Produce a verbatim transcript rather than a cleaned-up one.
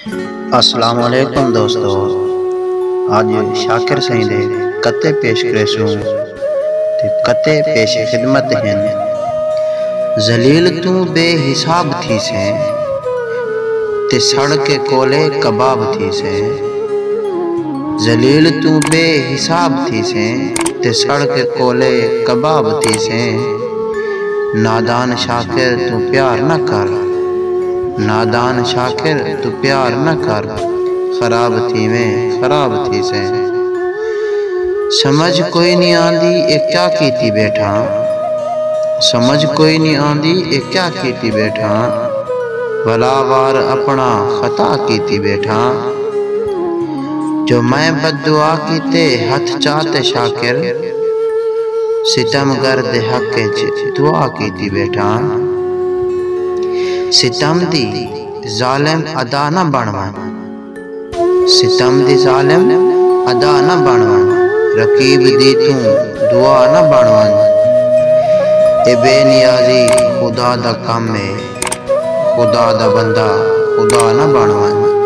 السلام علیکم دوستو، اڄ شاکر سئیں دے قطعے پیش کریسوں تے قطعے پیش خدمت ہن۔ ذلیل توں بے حساب تھیسیں تے سڑ کے کولے کباب تھیسیں۔ ذلیل توں بے حساب تھیسیں تے سڑ کے کولے کباب تھیسیں۔ نادان شاکر توں پیار نہ کر، نادان شاکر توں پیار نہ کر، خراب تھیویں خراب تھیسیں۔ سمجھ کوئی نی آندی اے کیا کیتی ٻیٹھاں، سمجھ کوئی نی آندی اے کیا کیتی ٻیٹھاں، بھلا وار اپݨا خطا کیتی ٻیٹھاں۔ جو میں بددعا کیتے ہتھ چا تے شاکر، ستم گر دے حق اچ دعا کیتی ٻیٹھاں۔ ستم دی ظالم ادا نہ بݨ ونڄ، ستم دی ظالم ادا نہ بݨ ونڄ، رقیب دی توں دعا نہ بݨ ونڄ۔ اے بے نیازی خدا دا کم اے، خدا دا بندہ خدا نہ بݨ ونڄ۔